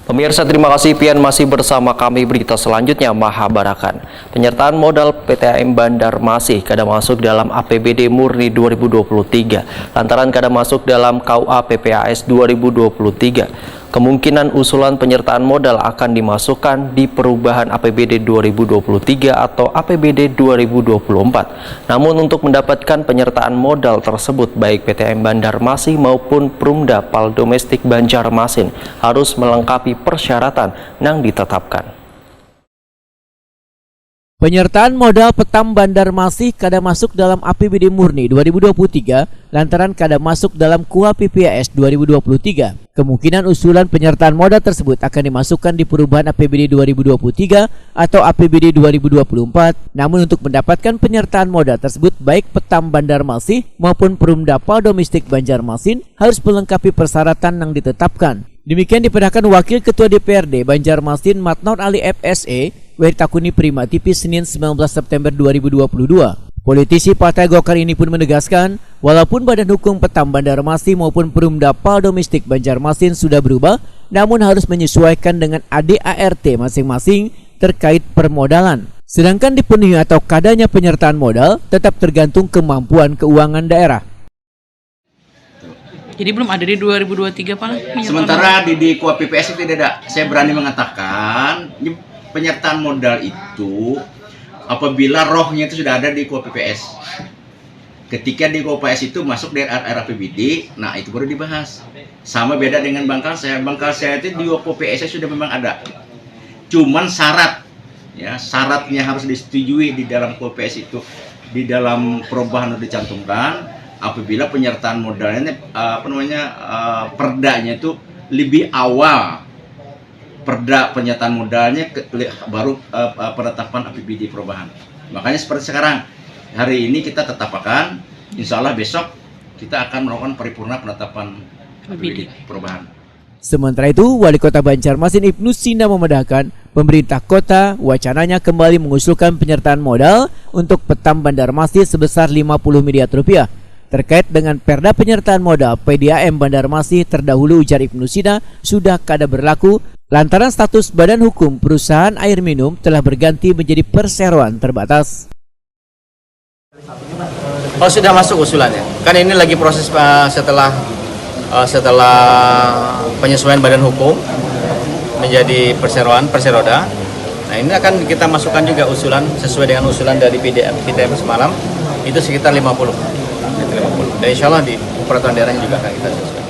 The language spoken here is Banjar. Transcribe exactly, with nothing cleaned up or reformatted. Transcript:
Pemirsa, terima kasih pian masih bersama kami. Berita selanjutnya, Mahabarakan. Penyertaan modal P T M Bandarmasih kada masuk dalam A P B D murni dua ribu dua puluh tiga lantaran kada masuk dalam K U A P P A S dua ribu dua puluh tiga. Kemungkinan usulan penyertaan modal akan dimasukkan di perubahan A P B D dua ribu dua puluh tiga atau A P B D dua ribu dua puluh empat. Namun, untuk mendapatkan penyertaan modal tersebut, baik P T M Bandarmasih maupun Perumda Pal Domestik Banjarmasin harus melengkapi persyaratan nang ditetapkan. Penyertaan modal P T M Bandarmasih kada masuk dalam A P B D murni dua ribu dua puluh tiga lantaran kada masuk dalam K U A P P A S dua ribu dua puluh tiga. Kemungkinan usulan penyertaan modal tersebut akan dimasukkan di perubahan A P B D dua ribu dua puluh tiga atau A P B D dua ribu dua puluh empat. Namun, untuk mendapatkan penyertaan modal tersebut, baik P T M Bandarmasih maupun Perumda Pal Domestik Banjarmasin harus melengkapi persyaratan yang ditetapkan. Demikian dipadahkan Wakil Ketua D P R D Banjarmasin Matnaun Ali F S E, Weri Takuni Prima T V Senin sembilan belas September dua ribu dua puluh dua. Politisi Partai Golkar ini pun menegaskan, walaupun badan hukum P T M Bandarmasih maupun Perumda Pal Domestik Banjarmasin sudah berubah, namun harus menyesuaikan dengan A D A R T masing-masing terkait permodalan. Sedangkan dipenuhi atau kadanya penyertaan modal tetap tergantung kemampuan keuangan daerah. Jadi belum ada di dua ribu dua puluh tiga, Pak? Sementara di, di K U A P P A S itu tidak ada. Saya berani mengatakan, ini penyertaan modal itu apabila rohnya itu sudah ada di K U A P P A S. Ketika di K U A P P A S itu masuk di R R A P B D, nah, itu baru dibahas. Sama beda dengan Bangkalsel. Bangkalsel itu di K U A P P A S sudah memang ada. Cuman syarat, ya, syaratnya harus disetujui di dalam K U A P P A S itu, di dalam perubahan sudah dicantumkan. Apabila penyertaan modalnya, eh, apa namanya, eh, perdanya itu lebih awal, perda penyertaan modalnya ke, le- baru, eh, eh, penetapan A P B D perubahan. Makanya seperti sekarang, hari ini kita tetapkan, insya Allah besok kita akan melakukan paripurna penetapan A P B D perubahan. Sementara itu, Wali Kota Banjarmasin Ibnu Sina memedahkan, pemerintah kota wacananya kembali mengusulkan penyertaan modal untuk P T M Bandarmasih sebesar lima puluh miliar rupiah. Terkait dengan perda penyertaan modal P D A M Bandarmasih, terdahulu, ujar Ibnu Sina, sudah kada berlaku lantaran status badan hukum perusahaan air minum telah berganti menjadi perseroan terbatas. Oh, sudah masuk usulannya. Kan ini lagi proses, eh, setelah, eh, setelah penyesuaian badan hukum menjadi perseroan, perseroda. Nah, ini akan kita masukkan juga usulan sesuai dengan usulan dari P D M, P T M semalam, itu sekitar lima puluh. Sekitar lima puluh. Dan insya Allah di peraturan daerahnya juga akan kita sesuaikan.